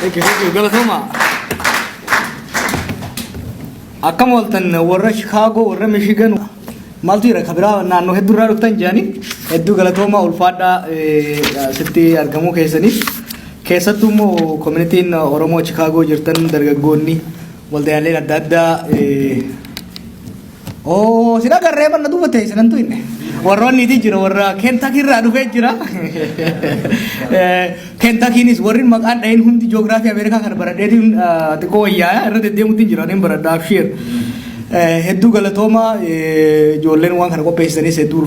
Thank you, thank you. Galatooma. Akkam ooltan warra Chicago, warra Michigan maaltu jira kabiraa naannoo hedduu irraa dhuftan jedhani hedduu galatooma ulfaadhaa sitti argamuu keessaniif. Keessattuu immoo koominitiin Oromoo Chicago jirtan dargaggoonni waldaaleen adda addaa. Oo, sin agarree banna duuba ta'e sinan tuyne. Warroonni iti jira, warra Kentucky irraa dhufee jira. Kentuckynis warri maqaan dhahin hundi ji'oogiraafii Ameerikaa kana baradheetiin xiqqoo wayyaa irra deddeemuutti jira niin baradha abshiir. Hedduu galatooma, ijoolleen waan kana qopheessanis hedduu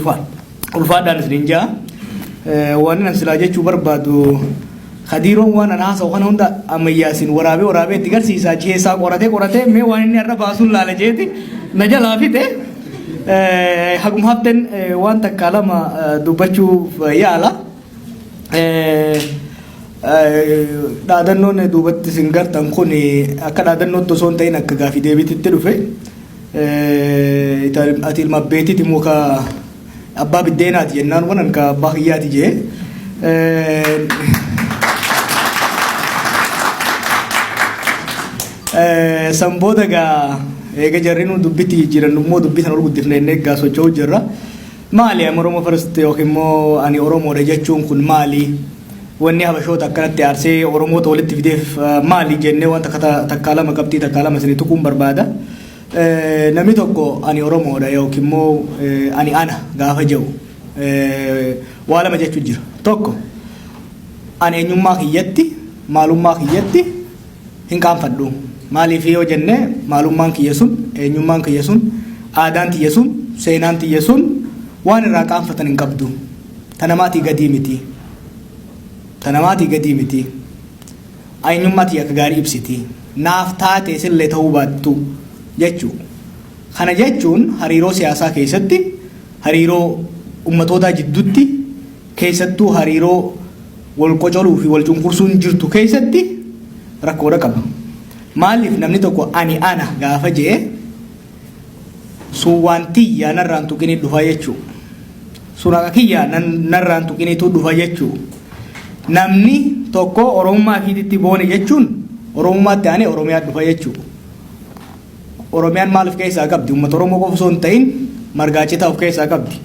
ulfaadhaan isiniin jaa. Waan an silaa jechuu barbaadu, Kadiiroon waan an haasa'u kana hunda ammayyaasin waraabee waraabee itti garsiisa, keessaa qoratee qoratee mee waan inni har'a baasuun laala jeeti na jalaa fixe. Haguma haften waan takkaa lama dubbachuuf yaala. Dhaadannoon duubatti isin gartan kun akka dhaadannootti osoo hin ta'in akka gaafii deebiitti dhufe. Ati ilma abbeetiiti moo ka abbaa biddeenaati jennaan waan ka abbaa kiyyaati jee. San booda gaa eega jarri nu dubbitti jijjiiran immoo dubbii sana ol guddifne inni eeggaa socho'uu jirra. Maali ani Oromoo first yookiin immoo ani Oromoodha jechuun kun maali? Wanni Habashoota akkanatti aarsee Oromoota walitti fideef maali jennee waan takkaa lama qabxii takkaa lama isinii tuquun barbaada. Namni tokko ani Oromoodha yookiin immoo ani ana gaafa jedhu waa lama jechuu jira. Tokko, ani eenyummaa kiyyatti, maalummaa kiyyatti hin qaanfadhu. Maaliif yoo jenne, maalummaan kiyya sun, eenyummaan kiyya sun, aadaan tiyya sun, seenaan tiyya sun waan irraa qaanfatan hin qabdu. Ta namaatii gadii miti. Ta namaatii gadii miti. Eenyummaa tiyya akka gaarii ibsiti. Naaf taate sillee ta'uu baattu jechuu. Kana jechuun hariiroo siyaasaa keessatti, hariiroo ummatootaa jidduutti, keessattuu hariiroo wal qocoluu fi wal cunqursuun jirtu keessatti rakkoodha qaba. Maaliif namni tokko ani ana gaafa jee sun waan tiyya narraan tuqinii dhufa jechuu. Sun haqa kiyya narraan tuqiniitu dhufa jechuu. Namni tokko Oromummaa ofiitti boone jechuun Oromummaatti aanee Oromiyaa dhufa jechuu. Oromiyaan maal of keessaa qabdi? Uummata Oromoo qofa osoo hin ta'in margaa citaa of keessaa qabdi.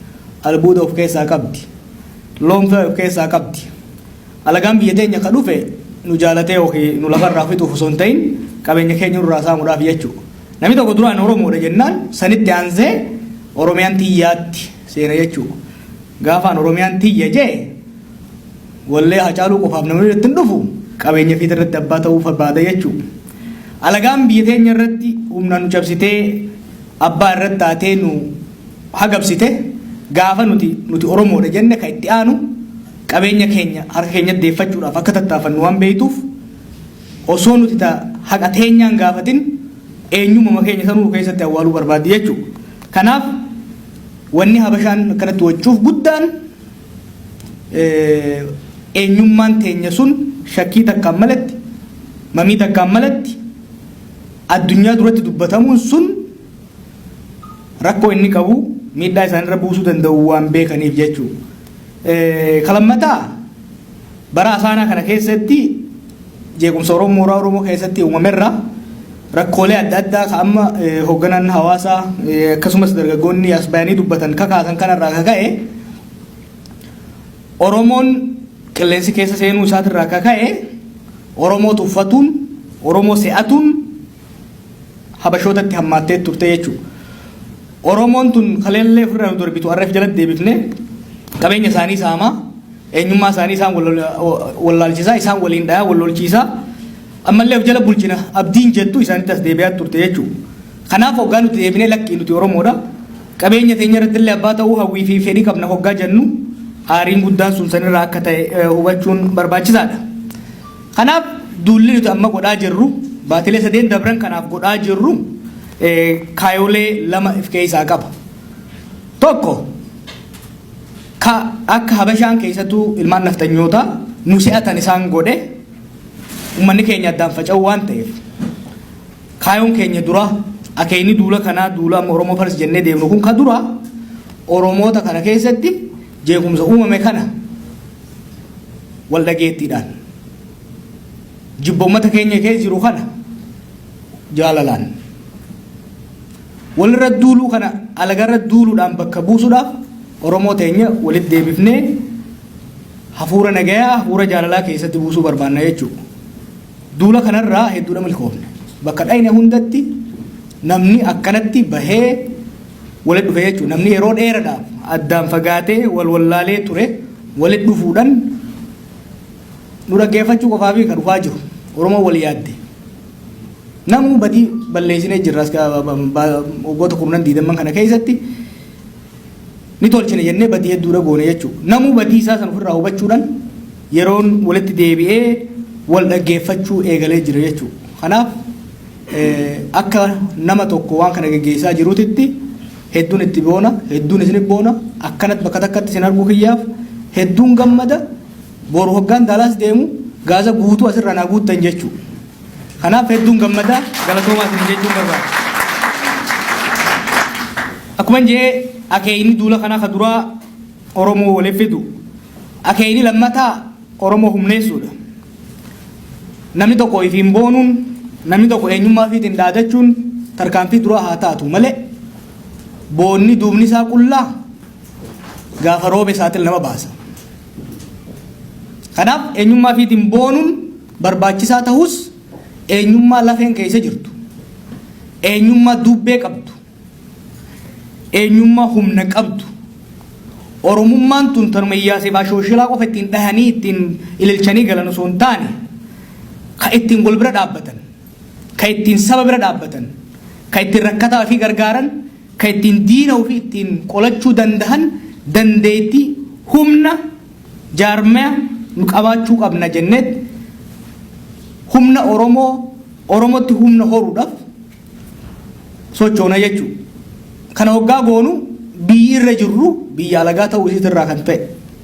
Albuuda of keessaa qabdi. Loon fe'aa of keessaa qabdi. Alagaan biyya teenya ka dhufe nu jaalatee yookiin nu lafarraa fixuuf osoo hin ta'in qabeenya keenya nurraa saamuudhaaf jechuudha. Namni tokko duraan Oromoodha jennaan sanitti aansee Oromiyaan tiyyaatti seena jechuudha. Gaafaan Oromiyaan tiyya jee wallee Hacaaluu qofaaf namni irratti hin dhufu, qabeenya fiita irratti abbaa ta'uu barbaada jechuudha. Alagaan biyya teenya irratti humna nu cabsitee abbaa irratti taatee nu hagabsite, gaafa nuti Oromoodha jenne kan itti aanu qabeenya keenya harka keenyatti deeffachuudhaaf akka tattaafannu waan beektuuf, osoo nuti ta haqa teenyaan gaafatin eenyummaa keenya sanuu nu keessatti awwaaluu barbaaddi jechuudha. Kanaaf wanni Habashaan akkanatti wacuuf guddaan eenyummaan teenya sun shakkii takkaan malatti, mamii takkaan malatti addunyaa duratti dubbatamuun sun rakkoo inni qabu, miidhaa isaanirra buusuu danda'u waan beekaniif jechuudha. Kalammataa bara asaanaa kana keessatti jeequmsa Oromoo mooraa Oromoo keessatti uumamerra rakkoolee adda addaa ka amma hoogganaan hawaasaa akkasumas dargaggoonni as bayanii dubbatan kakaasan kanarraa kaka'e, Oromoon qilleensi keessa seenuu isaatirraa kaka'e, Oromoo tuffatuun, Oromoo se'atuun Habashootatti hammaattee turte jechuudha. Oromoon tun kaleellee ofirraa nu darbitu har'a jalatti deebifne qabeenya isaanii saamaa, eenyummaa isaanii isaan wallaalchisaa, isaan waliin dhayaa, wal lolchiisaa, ammallee of jala bulchina abdiin jettu isaanitti as deebi'aa turte jechuudha. Kanaaf hoggaa nuti deebinee lakkii, nuti Oromoodha, qabeenya teenya irratti illee abbaa ta'uu hawwii fi fedhii qabna hoggaa jennu, aariin guddaan sun sanirraa akka ta'e hubachuun barbaachisaadha. Kanaaf duulli nuti amma godhaa jirru, baatilee sadeen dabran kanaaf godhaa jirru, kaayolee lama of keessaa qaba. Tokko, ka akka Habashaan keessattuu ilmaan nafxanyootaa nu se'atan isaan godhe uummanni keenya addaan faca'uu waan ta'eef, kaayoon keenya dura, akeekni duula kanaa, duula amma Oromoo First jennee deemnu kun ka dura, Oromoota kana keessatti jeequmsa uumame kana wal dhageettiidhaan, Jibba uummata keenya keessa jiru kana jaalalaan walirra duuluu kana alagarra duuluudhaan bakka buusuudhaaf, Oromoo teenya walitti deebifnee hafuura nagayaa, hafuura jaalalaa keessatti buusuu barbaanna jechuudha. Duula kanarraa hedduudha milkoofne. Bakka dhayne hundatti namni akkanatti bahee walitti dhufe jechuudha. Namni yeroo dheeraadhaaf addaan fagaatee wal wallaalee ture walitti dhufuudhaan nu dhaggeeffachuu qofaa fi kan dhufaa jiru. Oromoo wal yaadde. Namuu badii balleessinee jirra waggoota kurnan diidamman kana keessatti ni tolchine jennee badii hedduudha goone jechuudha. Namuu badii isaa san ofirraa hubachuudhaan yeroon walitti deebi'ee wal dhaggeeffachuu eegalee jira jechuudha. Kanaaf akka nama tokko waan kana geggeessaa jiruutitti hedduun itti boona, hedduun isin boona, akkanatti bakka takkatti isin arguu kiyyaaf hedduun gammada. Boru hoggaan Daalaas deemu gaaza guutuu asirraa naa guuttan jechuudha. Kanaaf hedduun gammada, galatoomaa isin jechuun barbaada. Akkuma jee, akeekni duula kanaa ka duraa Oromoo waliif fidu. Akeekni lammataa Oromoo humneessuudha. Namni tokko ifiin boonuun, namni tokko eenyummaa ofiitiin dhaadachuun tarkaanfii duraa haa taatu malee, boonni duubni isaa qullaa gaafa roobe saaxil nama baasa. Kanaaf eenyummaa ofiitiin boonuun barbaachisaa ta'us, eenyummaa lafeen keessa jirtu, eenyummaa dubbee qabdu, eenyummaa humna qabdu, Oromummaan tun tanuma Iyyaasee fi Ashooshilaa qofa ittiin dhahanii ittiin ililchanii galan osoo hin taane, ka ittiin wal bira dhaabbatan, ka ittiin saba bira dhaabbatan, ka ittiin rakkataa ofii gargaaran, ka ittiin diina ofii ittiin qolachuu dandahan dandeettii, humna, jaarmaya nu qabaachuu qabna jenneet humna Oromoo, Oromootti humna horuudhaaf sochoona jechuudha. Kana hoggaa goonu biyyi irra jirru biyya alagaa ta'uu isiitirraa kan ta'e,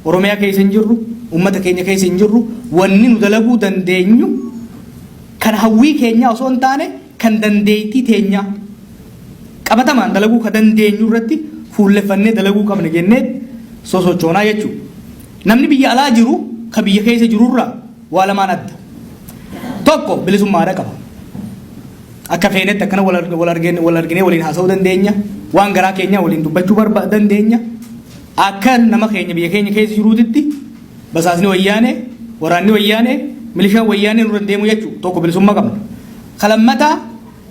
Oromiyaa keessa hin jirru, uummata keenya keessa hin jirru, wanni nu dalaguu dandeenyu kan hawwii keenyaa osoo hin taane kan dandeettii teenyaa qabatamaan dalaguu ka dandeenyu irratti fuulleffannee dalaguu qabna jennee sosochoonaa jechuudha. Namni biyya alaa jiru ka biyya keessa jirurraa waa lamaan adda. Tokko, bilisummaadha qaba. Akka feenetti akkana wal arginee waliin haasa'uu dandeenya. Waan garaa keenyaa waliin dubbachuu dandeenya. Akka nama keenya biyya keenya keessa jiruutitti basaasni Wayyaanee, waraanni Wayyaanee, milishaan Wayyaanee nurra hin deemu jechuudha. Tokko, bilisummaa qabna. Kalammataa,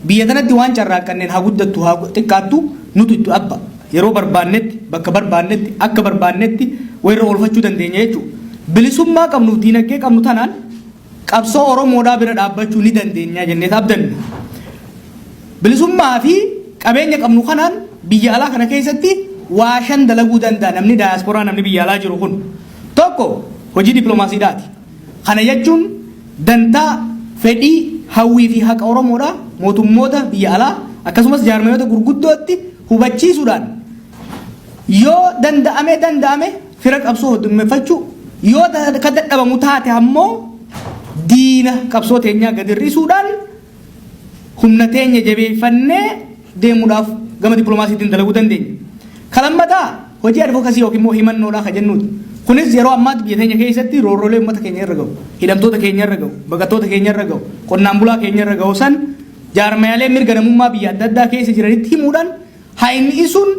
biyya tanatti waan carraaqqanneen haa guddattu haa xiqqaattu nutu itti abba. Yeroo barbaannetti, bakka barbaannetti, akka barbaannetti wayirra oolfachuu dandeenya jechuudha. Bilisummaa qabnuuf diinagdee qabnu tanaan qabsoo Oromoodhaa bira dhaabbachuu ni dandeenya jennee abdanna. Bilisummaa fi qabeenya qabnu kanaan biyya alaa kana keessatti waa shan dalaguu danda'a namni daayasporaa, namni biyya alaa jiru kun. Tokko, hojii dippiloomaasiidhaati. Kana jechuun dantaa, fedhii, hawwii fi haqa Oromoodhaa mootummoota biyya alaa akkasumas jaarmayoota gurguddootti hubachiisuudhaan, yoo danda'ame danda'ame fira qabsoo hoddummeeffachuu, yoo ka dadhabamu taate ammoo diina qabsoo teenyaa gad hir'isuudhaan humna teenya jabeeffannee deemuudhaaf gama dippiloomaasiitiin dalaguu dandeenya. Kalammataa, hojii advocacy yookiin immoo himannoodhaa ka jennuuti. Kunis yeroo ammaatti biyya teenya keessatti roorrolee uummata keenya irra gahu, hidhamtoota keenya irra gahu, baqattoota keenya irra gahu, qonnaan bulaa keenya irra gahu san jaarmayaalee mirga namummaa biyya adda addaa keessa jiranitti himuudhaan hayni sun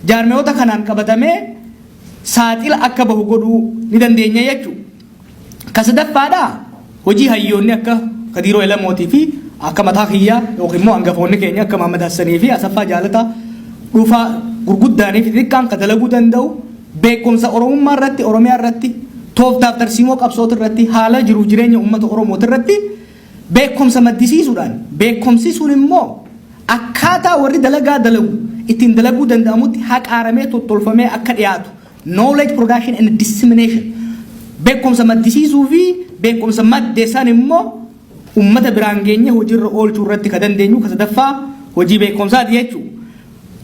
jaarmayoota kanaan qabatamee saaxila akka bahu godhuu ni dandeenya jechuudha. Ka sadaffaadhaa, hojii hayyoonni akka Kadiiroo Elamootii fi akka mataa kiyyaa yookiin immoo hangafoonni keenya akka Mahammad Hassanii fi Asaffaa Jaalataa dhufaa gurguddaanii fi xixiqqaan ka dalaguu danda'u beekumsa Oromummaa irratti, Oromiyaa irratti, tooftaaf tarsiimoo qabsoota irratti, haala jiruuf jireenya uummata Oromooti irratti beekumsa maddisiisuudhaan, beekumsi sun immoo akkaataa warri dalagaa dalagu ittiin dalaguu danda'amutti haqaaramee tottolfamee akka dhiyaatu, knowledge production and dissemination, beekumsa maddisiisuu fi beekumsa madde san immoo ummata biraan geenye hojiirra oolchuu irratti ka dandeenyu ka sadaffaa hojii beekumsaati jechuudha.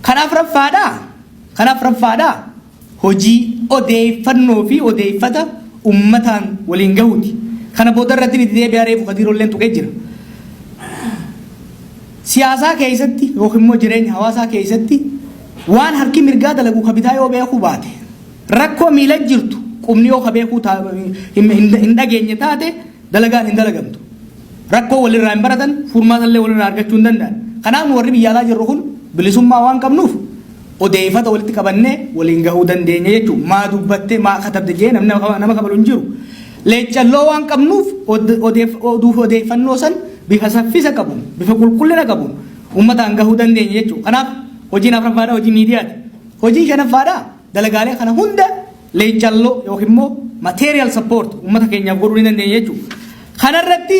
Kan afuraffaadhaa hojii odeeffannoo fi odeeffata ummataan waliin gahuuti. Kana booda irratti ni deebi'aa, reefu Kadiirolleen tuqee jira. Siyaasaa keessatti yookiin immoo jireenya hawaasaa keessatti waan harki mirgaa dalagu ka bitaa yoo beekuu baate, rakkoo miila jirtu qubni yoo ka beekuu hin dhageenye taate, dalagaan hin dalagamtu. Rakkoo walirraa hin baratan, furmaata illee walirraa argachuu hin danda'an. Kanaaf warri biyya alaa jirru kun bilisummaa waan qabnuuf odeeffata walitti qabannee waliin gahuu dandeenya jechuudha. Maa dubbattee, maa katabde jee namni nama kabalu hin jiru. Leeccalloo waan qabnuuf oduu fi odeeffannoo san bifa saffisa qabuun, bifa qulqullina qabuun uummataan gahuu dandeenya jechuudha. Kanaaf hojiin afuraffaadhaa hojii miidiyaati. Hojiin shanaffaadhaa dalagaalee kana hunda leeccalloo yookiin immoo material support uummata keenyaaf godhuu ni dandeenya jechuudha. Kanarratti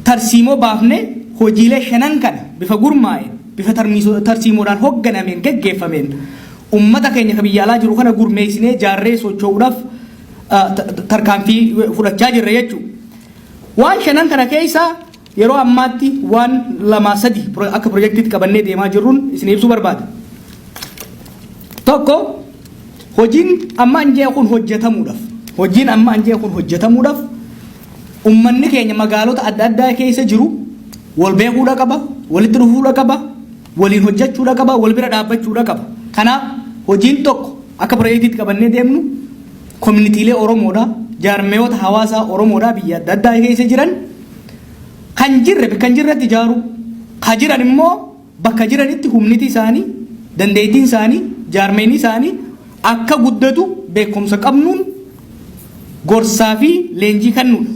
tarsiimoo baafnee hojiilee shanan kana bifa gurmaa'een, bifa tarsiimoodhaan hoogganameen geggeeffameen uummata keenya kan biyya alaa jiru kana gurmeessinee jaarree socho'uudhaaf tarkaanfii fudhachaa jirra jechuudha. Waan shanan kana keessa yeroo ammaatti waan lamaa sadi akka pirojektiitti qabannee deemaa jirruun isin ibsuu barbaada. Tokko, hojiin amma anjee kun hojjetamuudhaaf ummanni keenya magaalota adda addaa keessa jiru wal beekuudha qaba, walitti dhufuudha qaba, waliin hojjechuudha qaba, wal bira dhaabbachuudha qaba. Kanaaf hojiin tokko akka pirojektiitti qabannee deemnu koominiitiilee Oromoodha, jaarmeewota hawaasaa Oromoodha biyya adda addaa keessa jiran kan jirre bakka hin jirretti ijaaru, ka jiran immoo bakka jiranitti humniti isaanii, dandeettiin isaanii, jaarmeenii isaanii akka guddatu beekumsa qabnuun gorsaa fi leenjii kennuudha.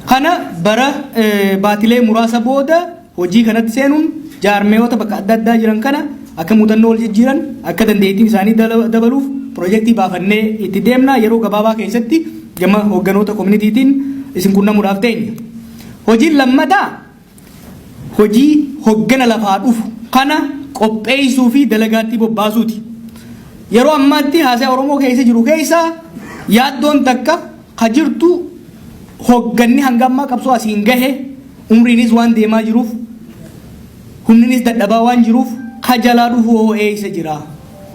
Kana bara baatilee muraasa booda hojii kanatti seenuun jaarmeewota bakka adda addaa jiran kana akka muuxannoo wal jijjiiran, akka dandeettiin isaanii dabaluuf pirojektii baafannee itti deemna. Yeroo gabaabaa keessatti gama hoogganoota koominiitiitiin isin qunnamuudhaaf teenya. Hojiin lammataa hojii hoggana lafaa dhufu kana qopheessuu fi dalagaatti bobbaasuuti. Yeroo ammaatti haasaa Oromoo keessa jiru keessa yaaddoon takka ka jirtu, hogganni hanga ammaa qabsoo asiin gahe umriinis waan deemaa jiruuf, humninis dadhabaa waan jiruuf, ka jalaa dhufu hoo eessa jira?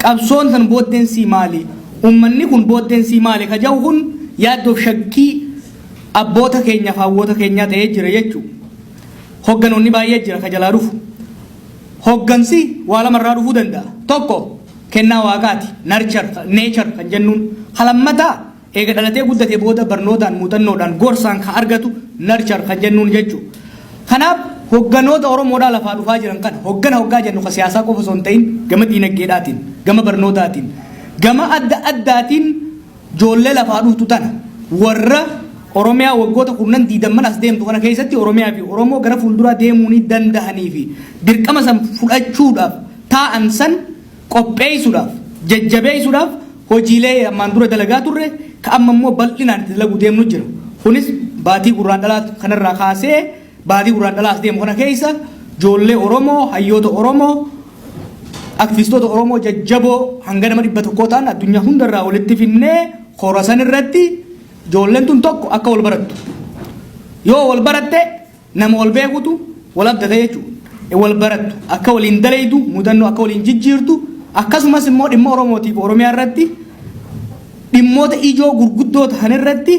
Qabsoon san booddeensi maali? Uummanni kun booddeensi maali? Ka jedhu kun yaaddoof shakkii abboota keenyaaf hawwoota keenyaa ta'ee jira jechuudha. Hogganoonni baay'ee jira ka jalaa dhufu. Hoggansi waa lamarraa dhufuu danda'a. Tokko kennaa waaqaati. Nurture, nature kan jennuun. Lammataa eega dhalatee guddatee booda barnootaan, muuxannoodhaan, gorsaan kan argatu nurture kan jennuun jechuudha. Kanaaf hogganoota Oromoodhaa lafaa dhufaa jiran kana, hoggana hoggaa jennu ka siyaasaa qofa osoo hin ta'in, gama diinagdeedhaatiin, gama barnootaatiin, gama adda addaatiin ijoollee lafaa dhuftu tana, warra Oromiyaa waggoota kurnan diidamman as deemtu kana keessatti Oromiyaa fi Oromoo gara fuulduraa deemuu ni danda'anii fi dirqama san fudhachuudhaaf taa'an san qopheessuudhaaf, jajjabeessuudhaaf hojiilee ammaan dura dalagaa turre ka amma immoo bal'inaan itti dalaguu deemnu jira. Kunis baatii gurraan dhalaa kanarraa kaasee baatii gurraan dhalaa as deemu kana keessa ijoollee Oromoo, hayyoota Oromoo, aktivistoota Oromoo jajjaboo hanga nama 100 ta'an addunyaa hundarraa walitti finnee kora san irratti ijoolleen tun tokko akka wal barattu. Yoo wal baratte nama wal beekutu wal abdata jechuudha. Wal barattu, akka waliin dalaydu, muuxannoo akka waliin jijjiirtu, akkasumas immoo dhimma Oromootiif Oromiyaa irratti dhimmoota ijoo gurguddoo ta'an irratti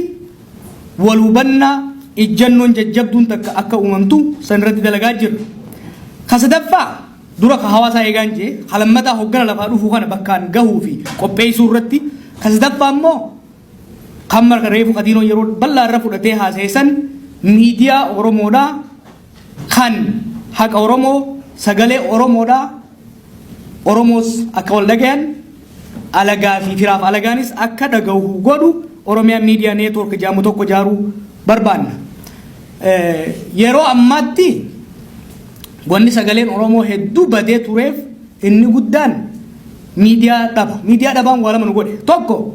wal hubannaa ijjannoon jajjabduun takka akka uumamtu san irratti dalagaa jirra. Ka sadaffaa dura ka hawaasaa eegaan jee, ka lammataa hoggana lafaa dhufuu kana bakkaan gahuu fi qopheessuu irratti, ka sadaffaa immoo kan marka reefu Qadiinoo yeroo bal'aa irra fudhatee haasa'e miidiyaa Oromoodhaa kan haqa Oromoo, sagalee Oromoodhaa, Oromoos akka wal dhagayan, alagaa fi firaaf alagaanis akka dhagahu godhu Oromiyaa Miidiyaa Network jedhamu tokko ijaaruu barbaanna. Yeroo ammaatti wanni sagaleen Oromoo hedduu badee tureef inni guddaan miidiyaa dhaba. Miidiyaa dhabaan waa lama nu godhe. Tokko,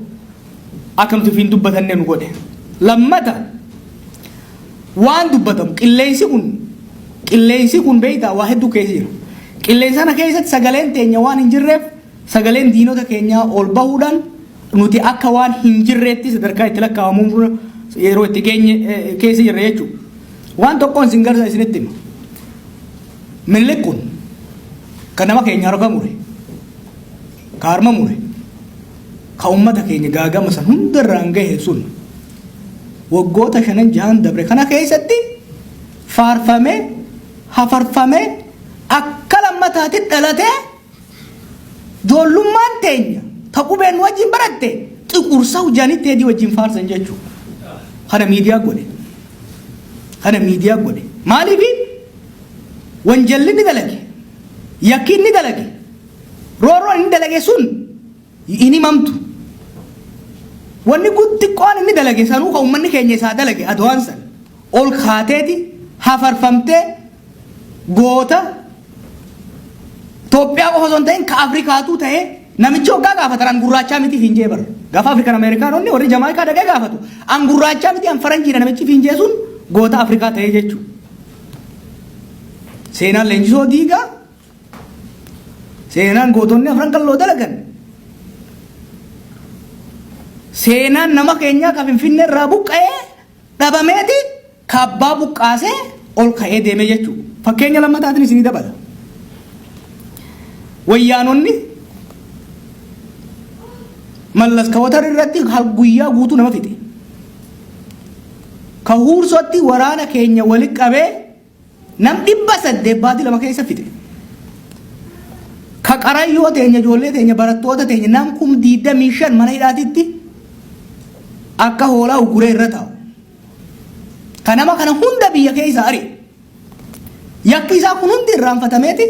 akka nuti ofiin dubbatanne nu godhe. Lammata, waan dubbatamu qilleensi kun beektaa waa hedduu keessa jira. Qilleensa kana keessatti sagaleen teenya waan hin jirreef sagaleen diinota keenyaa ol bahuudhaan nuti akka waan hin jirreetti sadarkaa itti lakkaa'amuun yeroo itti geenye keessa jirra jechuudha. Waan tokkoon isin garsa isinitti hima. Minilik kun kan nama keenya harka mure, ka harma mure, ka uummata keenya gaagama san hundarraan gahe sun waggoota shanan jahan dabre kana keessatti faarfamee, hafarfamee, akka lammataatti dhalatee ijoollummaan teenya ta qubeen wajjin baratte xiqursa hojjaanitti heddii wajjin faarsan jechuudha. Kana miidiyaa godhe. Kana miidiyaa godhe. Maaliif wanjalli inni dalage, yakki inni dalage, roorroon inni dalage sun hin himamtu. Wanni xiqqoon inni dalage sanuu kan uummanni keenya isaa dalage Adwaan san ol kaateeti hafarfamtee goota Itoophiyaa qofa osoo hin ta'in ka Afrikaatuu ta'ee namichi hoggaa gaafatan an gurraachaa miti fiinjee bara. Gaafa Afrikan Ameerikaanonni warri Jamaayikaa dhaqee gaafatu an gurraachaa miti, an faranjiidha, namichi fiinjee sun goota Afrikaa ta'ee jechuudha. Seenaan Leenjisoo Diigaa, seenaan gootonni Afran Qalloo dalagan, seenaan nama keenyaa ka Finfinnee irraa buqqa'ee dhabameeti kaabbaa buqqaasee ol ka'ee deemee jechuudha. Fakkeenya lammataatiin isinii dabala. Wayyaanonni Mallas Kawatar irratti guyyaa guutuu nama fixe. Ka Huursootti waraana keenya walitti qabee nam 800 baatii 2 keessa fixe. Ka Qarayyoo teenya, ijoollee teenya, barattoota teenya nam 25,000 mana hidhaatitti akka hoolaa ugguree irra taa'u. Ka nama kana hunda biyya keessa ari'e. Yakki isaa kun hundi irraanfatameeti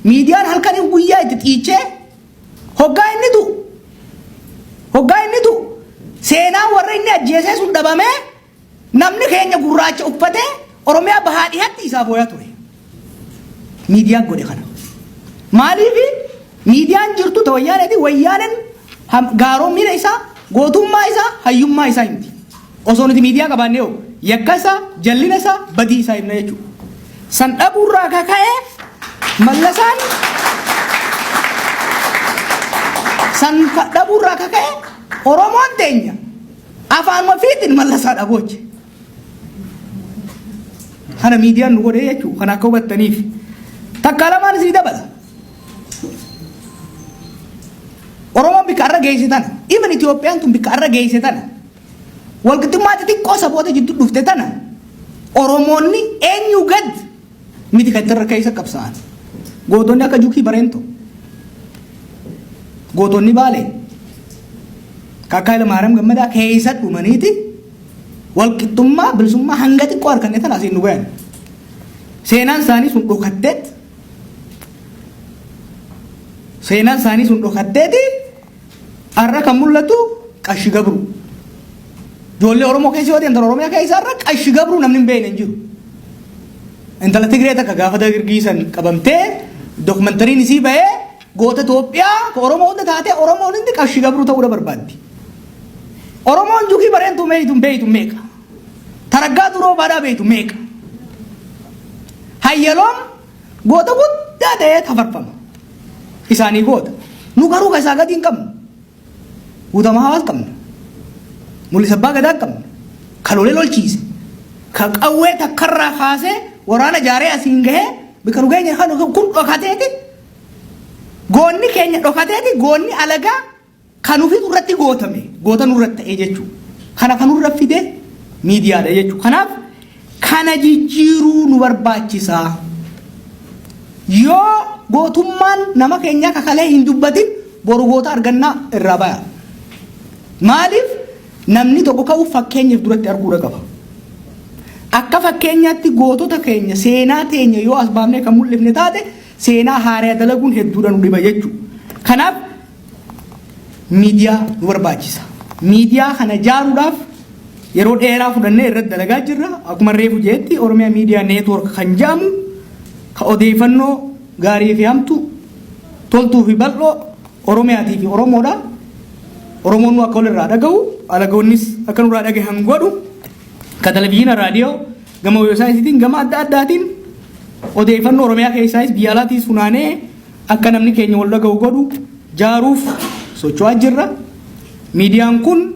miidiyaan halkanii guyyaa itti xiichee hoggaa inni du'u seenaan warra inni ajjeesee sun dhabamee namni keenya gurraacha uffatee Oromiyaa bahaa dhihatti isaa booyaa ture. Miidiyaan godhe kana. Maaliif miidiyaan jirtu ta Wayyaaneeti? Wayyaaneen gaaroommina isaa, gootummaa isaa, hayyummaa isaa himti. Osoo nuti miidiyaa qabaannee hoo yakka isaa, jallina isaa, badii isaa himna jechuudha. San dhabuurraa kaka'ee Mallasaan san dhabuurraa kaka'ee Oromoon teenya afaan ofiitiin Mallasaa dhabooche. Kana miidiyaan nu godhee jechuudha. Kana akka hubattaniif. Takka lamaan isinii dabala. Oromoon bikka arra geesse tana, even Itoophiyaan tun bikka arra geesse tana, walqixxummaa xixiqqoo saboota jidduu dhufte tana Oromoonni eenyu gad miti kan irra keessa qabsaa'an. Gootonni akka Jukii Bareento, gootonni Baalee, akka Hayilamaariyaam Gammadaa keessa dhumaniiti walqixxummaa bilisummaa hanga xiqqoo harkanne tana asiin nu gayan. Seenaan isaanii sun dhokatteet seenaan isaanii sun dhokatteeti har'a kan mul'atu Qashi Gabru. Ijoollee Oromoo keessa yoo deemtan, Oromiyaa keessa har'a Qashi Gabruu namni hin beekne hin jiru. Intala Tigree takka gaafa dargiisan qabamtee dokumentariin isii bahee goota Itoophiyaa ka Oromoo hunda taatee Oromoon hundi Qashi Gabruu ta'uu barbaaddi. Oromoon Jukii Bareentuu meeytu beeytu meeqa? Taraggaa Duroo Baadhaa beeytu meeqa? Hayyaloon goota guddaa ta'ee tafarfama. Isaanii goota. Nu garuu ka isaa gadi hin qabnu. Guutamaa Hawaas qabna. Mul'isa Abbaa Gadaa qabna. Ka lolee lolchiise. Ka qawwee takkarraa kaasee waraana jaaree asiin gahee bika nu geenye kan kun dhokateeti. Goonni keenya dhokateeti goonni alagaa kan ofiitu irratti gootame goota nurratti ta'ee jechuudha. Kana kan nurra fide miidiyaadha jechuudha. Kanaaf kana jijjiiruu nu barbaachisaa. Yoo gootummaan nama keenyaa kakalee hin dubbatin boru goota argannaa irraa baya. Maaliif namni tokko ka'u fakkeenyaaf duratti arguudha qaba. Akka fakkeenyaatti gootota keenya, seenaa teenya yoo as baafnee kan mul'ifne taate seenaa haaraa dalaguun hedduudha nu dhiba jechuudha. Kanaaf miidiyaa nu barbaachisa. Miidiyaa kana ijaaruudhaaf yeroo dheeraa fudhannee irratti dalagaa jirra. Akkuma reefu jeetti Oromiyaa Miidiyaa Network kan jedhamu ka odeeffannoo gaarii fi hamtu, toltuu fi bal'oo Oromiyaatii fi Oromoodha. Oromoon nu akka walirraa dhagahu, alagoonnis akka nurraa dhagahan godhu, ka televizyiina, raadiyoo, gama weebsaayitiin, gama adda addaatiin odeeffannoo Oromiyaa keessaayis biyya alaatiis funaanee akka namni keenya wal dhagahu godhu jaaruuf socho'aa jirra. Miidiyaan kun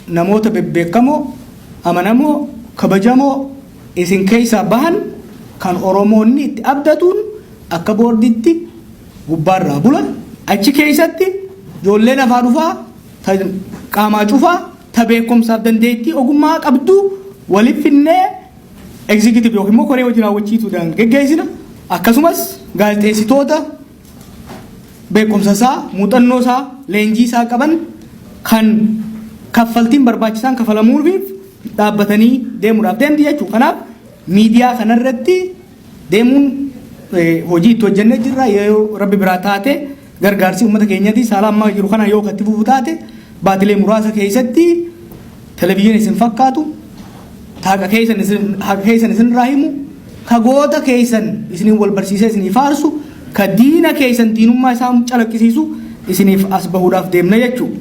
namoota bebbeekamoo, amanamoo, kabajamoo isin keessaa bahan kan Oromoonni itti abdatuun akka boorditti gubbaarraa bula. Achi keessatti ijoolleen afaa dhufaa, ta qaamaa cufaa, ta beekumsaaf dandeettii ogummaa qabdu walitti finnee executive yookiin immoo koree hojii raawwachiisuudhaan geggeessina. Akkasumas gaazexeessitoota beekumsa isaa, muuxannoo isaa, leenjii isaa qaban kan kaffaltiin barbaachisaan kafalamuufiif dhaabbatanii deemuudhaaf deemti jechuudha. Kanaaf miidiyaa kanarratti deemuun hojii itti hojjennee jirra. Yoo Rabbi biraa taate, gargaarsi uummata keenyati saala ammaa jiru kana yoo katti fufu taate, baatilee muraasa keessatti televizyiina isin fakkaatu, haqa keessan isin haqa keessan isin irraa himu, ka goota keessan isiniin wal barsiisee isinii faarsu, ka diina keessan diinummaa isaa calaqqisiisu isiniif as bahuudhaaf deemna jechuudha.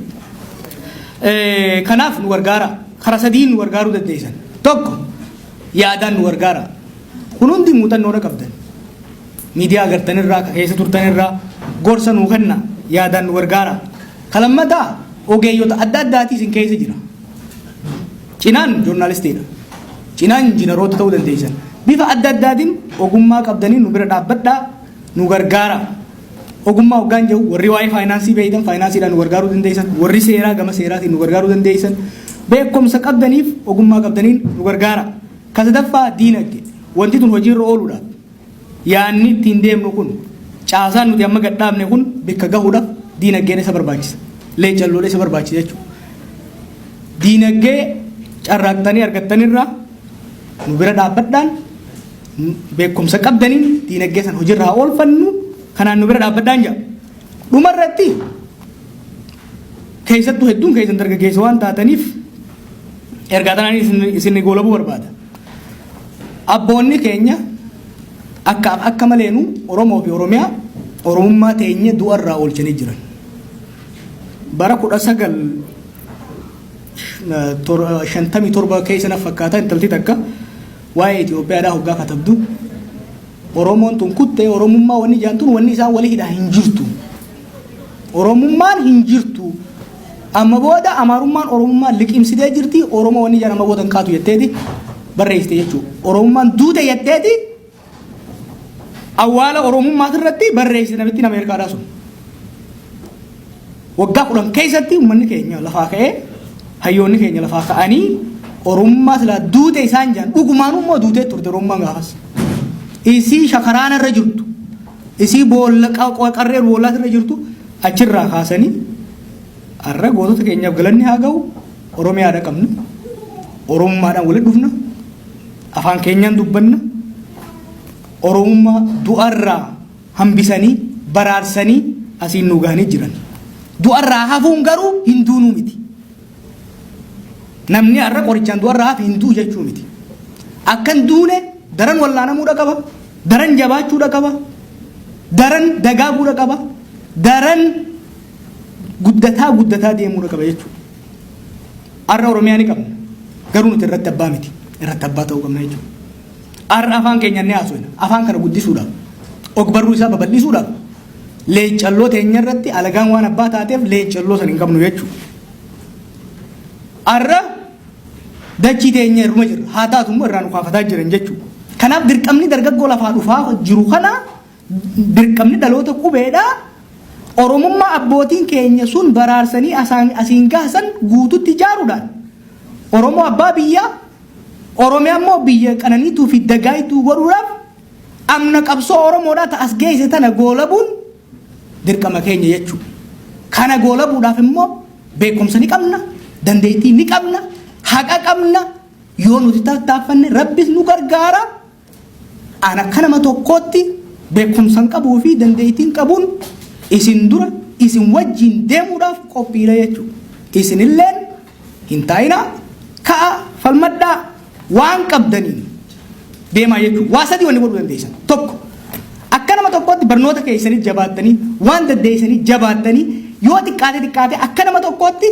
Kanaaf nu gargaara. Karaa sadiin nu gargaaruu dandeessan. Tokko, yaadaan nu gargaara. Kun hundi muuxannoodha qabdan. Miidiyaa agartanirraa, ka keessa turtanirraa gorsa nuu kenna, yaadaan nu gargaara. Ka lammataa, ogeeyyota adda addaatii isin keessa jira. Cinaan joornaalistiidha. Cinaan injiinaroota ta'uu dandeessan. Bifa adda addaatiin ogummaa qabdanii nu bira dhaabbadhaa, nu gargaara. Ogummaa hoggaan jiru, warri waa'ee faayinaansii beektan faayinaansiidhaan nu gargaaruu dandeessan, warri seeraa gama seeraatiin nu gargaaruu dandeessan, beekumsa qabdaniif ogummaa qabdaniin nu gargaara. Ka sadaffaa, diinagdee. Wanti tun hojiirra ooluudhaaf, yaanni ittiin deemnu kun, caasaan nuti amma gadhaabne kun bikka gahuudhaaf diinagdeen isa barbaachisa. Leecalloodha isa barbaachisa jechuudha. Diinagdee carraaqxanii argattanirraa nu bira dhaabbadhaan, beekumsa qabdaniin diinagdee san hojiirra haa oolfannu, kanaan nu bira dhaabbadhaan jira. Dhumarratti, keessattuu hedduun keessan dargaggeessa waan taataniif ergaa tanaan isin goolabuu barbaada. Abboonni keenya akka maleenu Oromoo fi Oromiyaa, Oromummaa teenya du'arraa oolchanii jiran. Bara 1957 keessa na fakkaata, intalti takka waa'ee Itoophiyaadhaa hoggaa katabdu, Oromoon tun kuttee Oromummaa wanni jaantun wanni isaan walii hidhaa hin jirtu. Oromummaan hin jirtu. Amma booda Amaarummaan Oromummaa liqimsitee jirti. Oromoo wanni jaan amma booda hin kaatu jetteeti barreessite jechuudha. Oromummaan duute jetteeti awwaala Oromummaa irratti barreessite namittiin Ameerikaadhaa sun. Waggaa 10 keessatti uummanni keenya lafaa ka'ee, hayyoonni keenya lafaa ka'anii, Oromummaa silaa duute isaan jaan dhugumaan immoo duutee turte Oromummaan gaafas. Isii shakaraana irra jirtu, isii boolla qarree boollaas irra jirtu achirraa kaasanii har'a gootota keenyaaf galanni haa ga'u, Oromiyaadha qabna. Oromummaadhaan walitti dhufna. Afaan keenyaan dubbanna. Oromummaa du'arraa hambisanii baraarsanii asiin nu gahanii jiran. Du'arraa hafuun garuu hin duunuu miti. Namni har'a qorichaan du'arraa hafe hin du'u jechuu miti. Akkan duune daran wallaanamuudha qaba. Daran jabaachuudha qaba. Daran dagaaguudha qaba. Daran guddataa guddataa deemuudha qaba jechuudha. Har'a Oromiyaa ni qabna. Garuu nuti irratti abbaa miti. Irratti abbaa ta'uu qabna jechuudha. Har'a afaan keenya ni haasofna. Afaan kana guddisuudhaaf, ogbarruu isaa babal'isuudhaaf, leencalloo teenya irratti alagaan waan abbaa taateef leencalloo san hin qabnu jechuudha. Har'a dachii teenya irruma jirra. Haa taatu immoo irraa nu kaafataa jiran jechuudha. Kanaaf dirqamni dargaggoo lafaa dhufaa jiru kana, dirqamni dhaloota qubeedhaa, Oromummaa abbootiin keenya sun baraarsanii asiin gaasan guututti ijaaruudhaan Oromoo abbaa biyyaa, Oromiyaa immoo biyya qananiituu fi dagaayituu godhuudhaaf amna qabsoo Oromoodhaa ta as geesse tana goolabuun dirqama keenya jechuudha. Kana goolabuudhaaf immoo beekumsa ni qabna, dandeettii ni qabna, haqa qabna. Yoo nuti tattaaffanne Rabbis nu gargaara. An akka nama tokkootti beekumsa hin qabuu fi dandeettiin qabuun isin dura isin wajjin deemuudhaaf qophiidha jechuudha. Isinilleen hin taa'inaa, ka'a, falmadhaa, waan qabdaniin deemaa jechuudha. Waa sadii wanni godhuu dandeessan. Tokko, akka nama tokkootti barnoota keessanii jabaattanii, waan dandeessanii jabaattanii, yoo xiqqaate xiqqaate akka nama tokkootti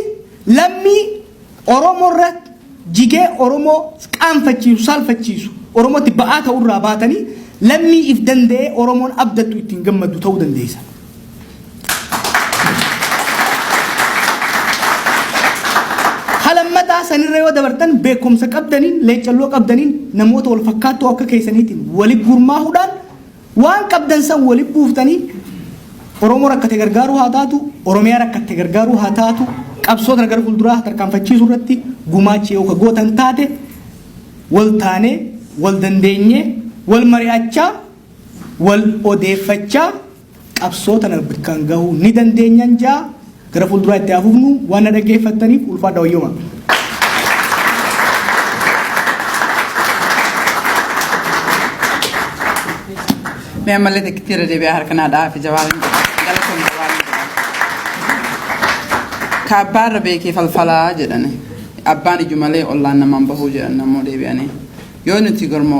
lammii Oromoo irra jigee Oromoo qaanfachiisu, saalfachiisu, Oromootti ba'aa ta'urraa baatanii lammii if danda'ee Oromoon abdattu ittiin gammaddu ta'uu dandeessa. Halammataa sanirra yoo dabartan, beekumsa qabdaniin, leecalloo qabdaniin, namoota wal fakkaattoo akka keessaniitiin wali gurmaahuudhaan waan qabdan san wali buuftanii Oromoo rakkate gargaaruu haa taatu, Oromiyaa rakkatte gargaaruu haa taatu, qabsoo kana gara fuulduraa tarkaanfachiisuu irratti gumaacha yoo ka gootan taate, wal taanee, wal dandeenyee, wal mari'achaa, wal odeeffachaa qabsoo tana bakkaan gahuu ni dandeenyan jaa. Gara fuulduraa itti hafuufnu waan na dhaggeeffattaniif ulfaadha, wayyooma. Mee ammallee takkitti irra deebi'aa harka naa dha'aa fi Jawaariin jedha. Galatoon Jawaariin jedha. Ka abbaarra beekee falfalaa jedhani. Abbaan iju malee ollaan namaan bahuu jedhan namoo deebi'anii. Yoo nuti gormoo